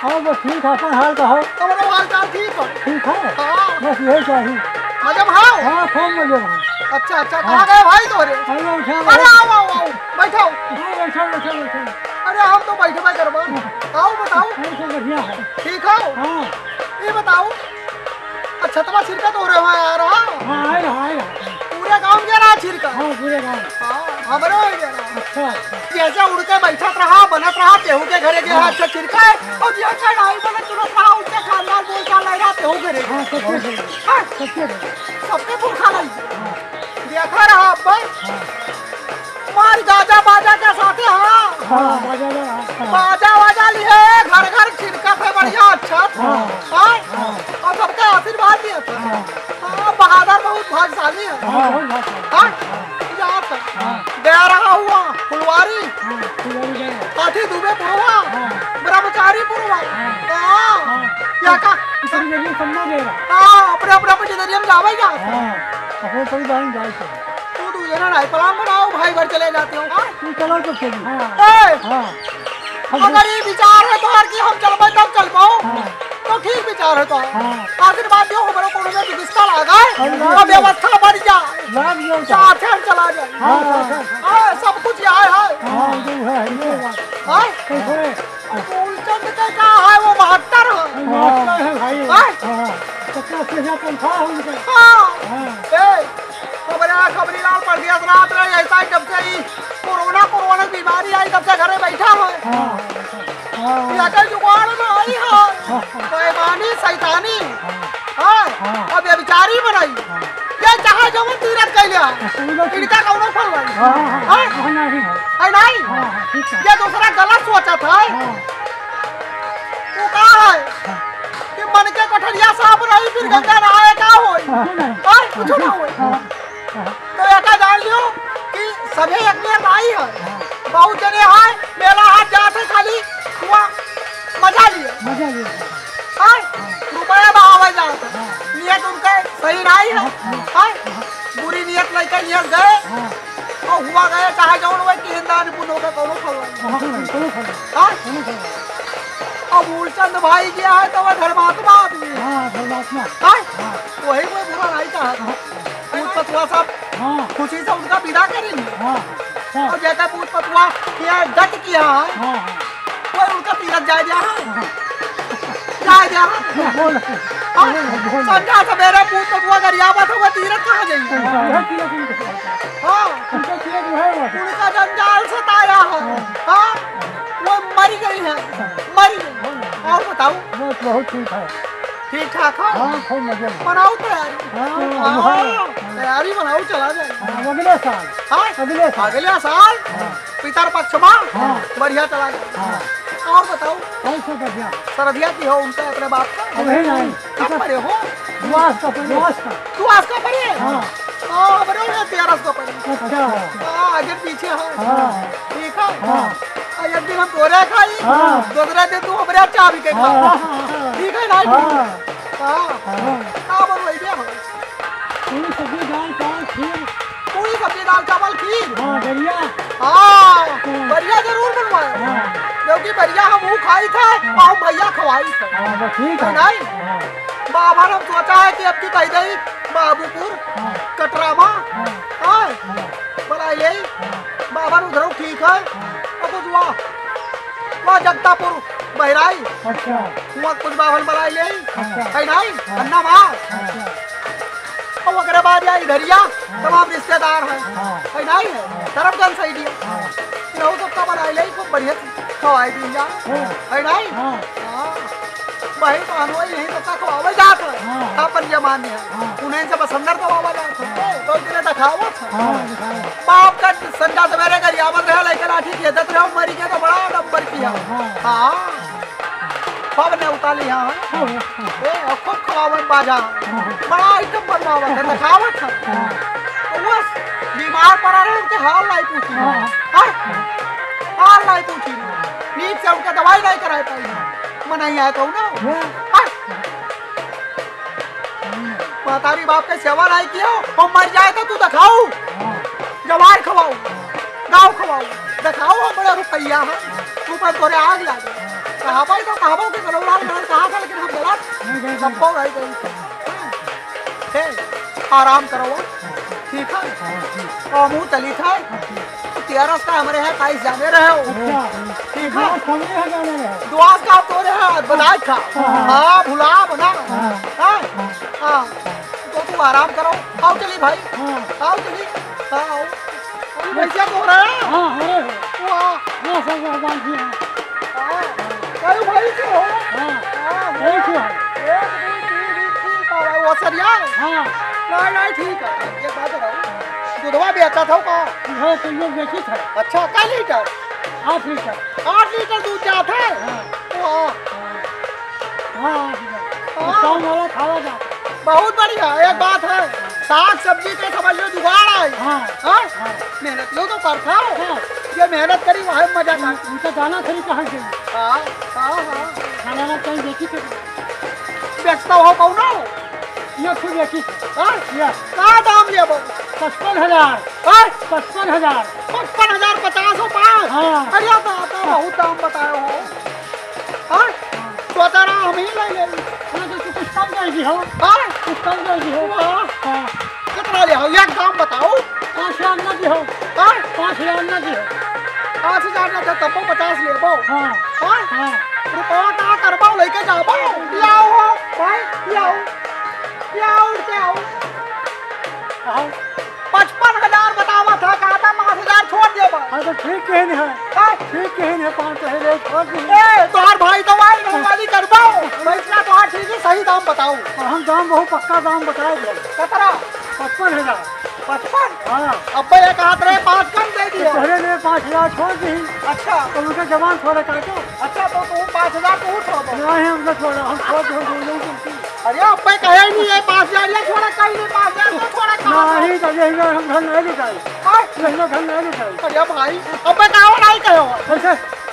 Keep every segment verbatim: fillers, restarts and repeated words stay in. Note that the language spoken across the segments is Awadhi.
हाँ, बस ठीक है, अपन हाल कहो। हमरो हाल चाल ठीक है। ठीक है? हाँ। बस यही चाहिए। मजे में हो? हाँ, खूब मजे में। अच्छा, अच्छा, हाँ। कहाँ गए भाई तोरे? अरे, उठा अरे, भाई। आओ, आओ, आओ, बैठो। हाँ, बैठो, बैठो, बैठो। अरे, हम तो बैठबे करबा। आओ, बताओ। अरे, सब बढ़िया है। ठीक हो? हाँ। ये बताओ, अच्छा, छतवा छिड़का तो रहे हो यार, हाँ? हाँ, आए रहा, आए रहा। पूरे गाँव में रहा छिड़का? हाँ, पूरे गाँव। हाँ, हमरो हो गया। अच्छा, अच्छा। जैसे उड़ के बैठत रहा, बनत रहा, केहू के घरे गया, हाँ। अच्छा छिड़का है, हाँ। और जैसे नहीं बनत तुरंत रहा, उनके खानदान बोल चाल नहीं रहा, केहू घरे गया। हाँ, सबके घरे। हाँ। सबके घरे। सबके पुरखा नहीं। हाँ। देखा रहा अब। हाँ। मार गाजा बाजा के साथे, हाँ। हाँ, बाजा ले, हाँ, हाँ। बाजा वाजा लिए, घर घर छिड़कत है, बढ़िया, अच्छा। हाँ। हाँ? हाँ। और सबके आशीर्वाद दिया था। हाँ। हाँ, बहादुर बहुत भाग्यशाली है। हाँ, बहुत भाग्यशाली। हाँ? हाँ। जात है। हाँ। गया रहा हुआ, फुलवारी। हाँ, फुलवारी गया। साथी दुबे पुरवा। हाँ। ब्रह्मचारी पुरवा। हाँ। हाँ। हाँ। क्या का? इतनी जल्दी समझा दे रहा। हाँ, अपने, अपने, अपने नजरिया में जावे क्या? हाँ, अपने सही बात जाए तो। तू दू जना नाई पलाम बनाओ, भाई भर चले जाते हो। हाँ? तू चलो तो चली। हाँ। ए! हाँ। हम अगर ये विचार है तोहर कि हम चलबे तब चलबो, हाँ। तो ठीक विचार है तोहर। हाँ। आशीर्वाद दियो, हमरो कोनो में दुविस्ता लागे, अरे लाग और गया। व्यवस्था बन जाए। लाग गया। साथे हम चला जाए। हाँ, हाँ। हाँ, सब कुछ यहाँ है। हाँ, जो है, ये बात। हाँ? कैसे? फूलचंद के का है, वो बहत्तर है। मास्टर है भाई। हैं? हाँ। पचास पैसा तनख्वाह है उनका। हाँ। हाँ। ए, खबरे, खबरी लाल परदेस रहत रहे, ऐसा ही जब से ई कोरोना, कोरोना बीमारी आई, तब से घरे बैठा है। हाँ। हाँ। या कहीं जुगाड़ में आई है। हाँ। बेईमानी, शैतानी। हाँ। हाँ। हाँ। अब व्यभिचारी बनाई। हाँ। ये चाहे जवन तीरथ कैले आ, हाँ, सुविधा ठीक। इनका कौनो फल नहीं। हाँ, हाँ, हाँ? हाँ, नहीं, हाँ। है नहीं? हाँ, हाँ, ठीक है। ये दूसरा गलत सोचत है। हाँ। वो का है? हाँ। कि मन के कोठरिया साफ रही, फिर हाँ। गंगा नहाए का होई? हाँ, नहीं। हाँ, कुछ ना होई। हाँ, हाँ। तो एका जान लियो कि सभे एक नियर नहीं है। हाँ। बहुत जने हैं, मेला हाट जात है, खाली हुआ मजा लिए। मजा लिए। हाँ? रुपया बहावे जात है। हाँ। नियत उनके सही नहीं है। हाँ, हाँ। हाँ? बुरी नियत लेके नियत गए। हाँ। और हुआ गए, चाहे जौन हुए, कि हिंदा निपुण होकर कौनो फल नहीं। हाँ, कौनो फल नहीं। हाँ? कौनो फल नहीं। अब मूलचंद भाई गया है, तो वह धर्मात्मा आदमी है। हाँ, धर्मात्मा। हाँ? हाँ। वही कोई बुरा नहीं कहा। हाँ। पूत पतुआ सब हाँ। खुशी से उनका विदा करेंगे। हाँ, हाँ। और जैसे पूत पतुआ ये गत किया है, हाँ, हाँ। कोई उनका तीरथ जाए दिया है? हाँ। जाए दिया है? बोल। हाँ? बोल। संझा सवेरे पूत पतुआ गरियावत हुआ तीरथ कहाँ जाएंगे? हाँ, यह तीरथ उनका। हाँ। उनका तीरथ वह है। उनका जंजाल सताया है। हाँ। हाँ? वो मरी गई है, मरी गई। हाँ। और बताओ? बस बहुत ठीक है। ठीक ठाक हो? हाँ, खूब मजे में। बनाओ तैयारी। हाँ, हाँ, हाँ। तैयारी बनाओ, चला जाए। हाँ, अगले साल। हाँ? अगले साल। अगले साल? हाँ। पितर पक्ष में? हाँ। बढ़िया चला जाए। हाँ। और बताओ? और सब बढ़िया। सरधिया की हो उनका अपने बाप का? अबे नहीं। कब पड़े हो? दुआस का पड़े। दुआस का। दुआस का पड़े? हाँ। हाँ, हमरे यहाँ तेरस का पड़े। अच्छा। हाँ, आगे पीछे है। हाँ। ठीक है? हाँ। आ, एक दिन हम तोरे खाई, हाँ। दूसरे दिन तू हमरे चाबी के खा। हाँ। ठीक है ना? हाँ। हाँ। हाँ। का बनवाई दे हो? पूरी सब्जी, दाल, चावल, खीर। पूरी सब्जी, दाल, चावल, खीर। हाँ, दरिया। हाँ, हाँ। बढ़िया जरूर बनवाए। हाँ। क्योंकि बढ़िया हम वो खाई थे, हाँ। और हम भैया खवाई थे। हाँ, बस ठीक है। नहीं? हाँ। बाबा ने सोचा है कि अब की कह दे, बाबूपुर, हाँ। कटरामा, हाँ। हाँ। हाँ। बनाई ले। हाँ। बाबा ने उधरो ठीक है। हाँ। अब कुछ वहाँ, वहाँ जगतापुर, बहराई। अच्छा। वहाँ कुछ बाभन बनाई ले। अच्छा। है नहीं? हाँ। अन्ना माँ। अच्छा। और ओकरे बाद या इधरिया हाँ। तमाम रिश्तेदार हैं। हाँ। है नहीं है? हाँ। तरफगंज side ही है। हाँ। इनहू सबका बनाई ले, खूब बढ़िया से खवाई दी जा। हाँ। है नहीं? हाँ। हाँ। वही बहनोई यही सबका खवावे जात है। हाँ। अपन जमाने है। हाँ। उन्हें से बसंदर खवावा जात है। हाँ। तो इतने दिखावत है। हाँ, दिखावत। बाप का संझा सवेरे गरियावत रहे, लइका लाठी खेदत रहे, मरी के तो बड़ा नंबर किया। हाँ, हाँ। हाँ। खूब नेवता लिहा है। हाँ, हाँ। ए, और खूब खवावत बाजा। हाँ। बड़ा item बनवावत है, दिखावत है। हाँ। तो बस बीमार पड़ा रहे, उनके हाल नहीं पूछी। हाँ। हाँ? हाल नहीं पूछी। नीक से उनका दवाई नहीं कराए पाई। मनई आए तो ना। हाँ। हाँ। महतारी बाप के सेवा नहीं कियो, और मर जाए तो तू दिखाऊ। हाँ। जवार खवाऊ, गाँव खवाऊ, दिखाऊ, बड़ा रुपया है, ऊपर तोरे आग लागे। कहाँ भाई तो कहाँ भाई के गलौलाल गलौलाल कहाँ था, लेकिन हम गलत नहीं, नहीं, नहीं। सबको भाई गई। हे, आराम करो, ठीक है? हाँ, ठीक। और मुँह चली था। हाँ, ठीक। तो तेरा रास्ता हमरे है, काई जाने रहे हो। अच्छा। ठीक है? दुआस हमरे है जाने रहे। दुआस का तो रहे, बताए था। हाँ, हाँ। हाँ, भुला बना। हाँ। हाँ? हाँ। हाँ। तो तू आराम करो। आओ चली भाई। हाँ। आओ चली। हाँ, आओ। अरे भैया तो हो रहा है। हाँ, हो रहे हो। वाह। हाँ, सब भगवान जी हैं। हाँ। कई भाई के हो? हाँ। हाँ, कई के हो? एक, दो, तीन, तीन, तीन का भाई, वो सरिया? हाँ। नहीं, नहीं, ठीक है। एक बात बताओ। दूधवा बेचत हो का? हाँ, तो ये बेचित है। अच्छा, कै लीटर? आठ लीटर। आठ लीटर दूध जात है? हाँ। वाह। हाँ। हाँ, आठ लीटर। हाँ। शाम वाला खावा जाता। बहुत बढ़िया, एक बात है, साग सब्जी के समझ लो जुगाड़ आई। हाँ। हाँ? हाँ। मेहनत लो तो करता हो। हाँ। ये मेहनत करी, वहाँ मजा कर। उनका दाना खरी कहाँ गई? हाँ, हाँ, हाँ। खाना ना कहीं देखी तो। बेचता हो कौन हो? ये खुद देखी। हाँ? ये। का दाम लेबो? पचपन हजार। हाँ? पचपन हजार। पचपन हजार पचास हो पाँच? हाँ। अरे, तो, तो बहुत दाम बताए हो। हाँ? सोचा रहा हम ही ले ले। हाँ, तो तू कुछ कम कर दी हो। हाँ? कुछ कम कर दी हो। हाँ। हाँ। कितना ले हो? एक दाम बताओ। पाँच हजार ना दी हो। हाँ? पाँच हजार ना दी हो। पाँच हजार ना दे, तब वो पचास लेबो। हाँ। हाँ? हाँ। रुपया का करबो, लेके जाबो। ले आओ हो, भाई, ले आओ। ले आओ, उठ के आओ। हाँ। पचपन हजार बतावा था, कहा था पाँच हजार छोड़ देबा। हाँ, तो ठीक कहे नहीं है। हाँ? ठीक कहे नहीं है, पाँच हजार छोड़ दी। ए, तोहार भाई तो भाई, नौकरी करबो। फैसला तोहार ठीक है, सही दाम बताओ। और हम दाम बहुत पक्का दाम बताए दे। कितना? पचपन हजार। पचपन? हाँ। अब ये कहा रहे पाँच कम दे दियो। तो पहले ने पाँच हजार छोड़ दी। अच्छा। तो उनके जवान थोड़े काटो। अच्छा, तो तू पाँच हजार तू छोड़ दो। नहीं, हम ना छोड़ा, हम छोड़ दो, दो लोग तुमसे। अरे, अब्बे कहे नहीं है, पाँच हजार या छोड़ा, कहीं नहीं, पाँच हजार तो छोड़ा, कहाँ नहीं, तो यही ना हम घर नहीं ले जाए। हाँ? यही ना घर नहीं ले जाए। अरे भाई, अब्बे कहो नहीं कहो। ऐसे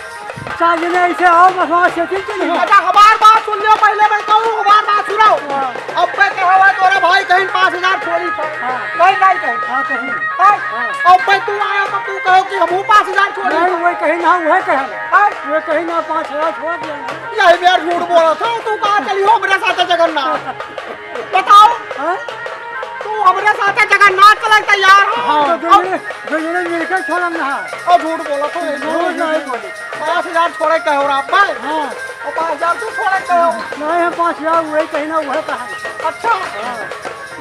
चार जने ऐसे आओ, बस वहाँ सेटिंग चली हो। अच्छा, हमार बात सुन लो, पहले मैं कहूँ, हमार बात सुनो। हाँ। अब्बे कहो है, तोरा भाई कहीं पाँच हजार छोड़ी था। हाँ। कहीं नहीं कहीं। हाँ, कहीं। हाँ? हाँ। अब्बे तू आया तो तू कहो कि हमहू पाँच हजार छोड़ी नहीं, था। वही कहीं ना, वही कहे। हाँ? वही कहीं ना, पाँच हजार छोड़ दिया ना। यही मेरा झूठ बोला था, तू कहाँ चली हो मेरे साथ जगन्नाथ? बताओ। हाँ? तू हमरे साथे जगन्नाथ चले तैयार हो? हाँ, तो दो और जने, दो जने मिलके छोड़म ना। और झूठ बोला तो नहीं, झूठ नहीं बोली। पाँच हजार छोड़े कहो रात में। हाँ। और पाँच हजार तू छोड़े कहो। नहीं, हम पाँच हजार वही कहीं ना, वही कहा। अच्छा। हाँ।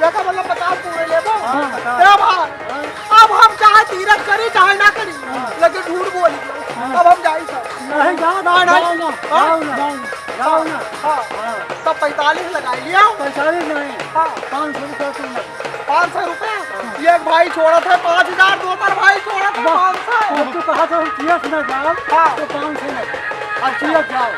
ये का मतलब पचास पूरे लेबो? हाँ, पचास। ए भाई, हाँ। अब हम चाहे तीरथ करी, चाहे ना करी, हाँ। लेकिन झूठ बोली। हाँ। अब हम जाई सब। नहीं, जाओ, नहीं, नहीं। जाओ ना, हाँ? जाओ ना, जाओ ना। जाओ ना। हाँ। हाँ। तब पैंतालीस लगाई लियो। पैंतालीस नहीं। हाँ। पाँच सौ रुपया तुम लो। पाँच सौ रुपया? हाँ। एक भाई छोड़त है पाँच हजार, दोसर भाई छोड़त है बस, पाँच सौ। जब तू कहा था हम तीरथ ना जाओ, हाँ। तो पाँच सौ नहीं। अब तीरथ जाओ।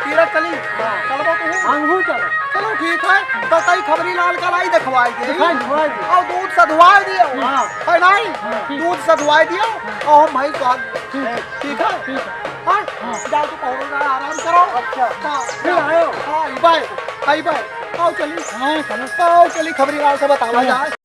तीरथ चली? हाँ। चलबो तू? हम हूँ चलो। चलो ठीक है, तो तई खबरी लाल का लाई दिखवाई दे। दिखाई, दिखवाई दे। और दूध सधवाई दियो। हाँ। है नहीं? हाँ, ठीक। दूध सधवाई दियो, हाँ। और हम भाई कहा दियो। ठीक। ठीक है? ठीक है। हाँ? हाँ। जाओ तो पहुँचो, आराम करो। अच्छा। हाँ, फिर जाओ। आयो। हाँ, ई बाय, ई बाय। आओ चली। हाँ, चलो। आओ चली, खबरी लाल से बतावा चलो। जाए।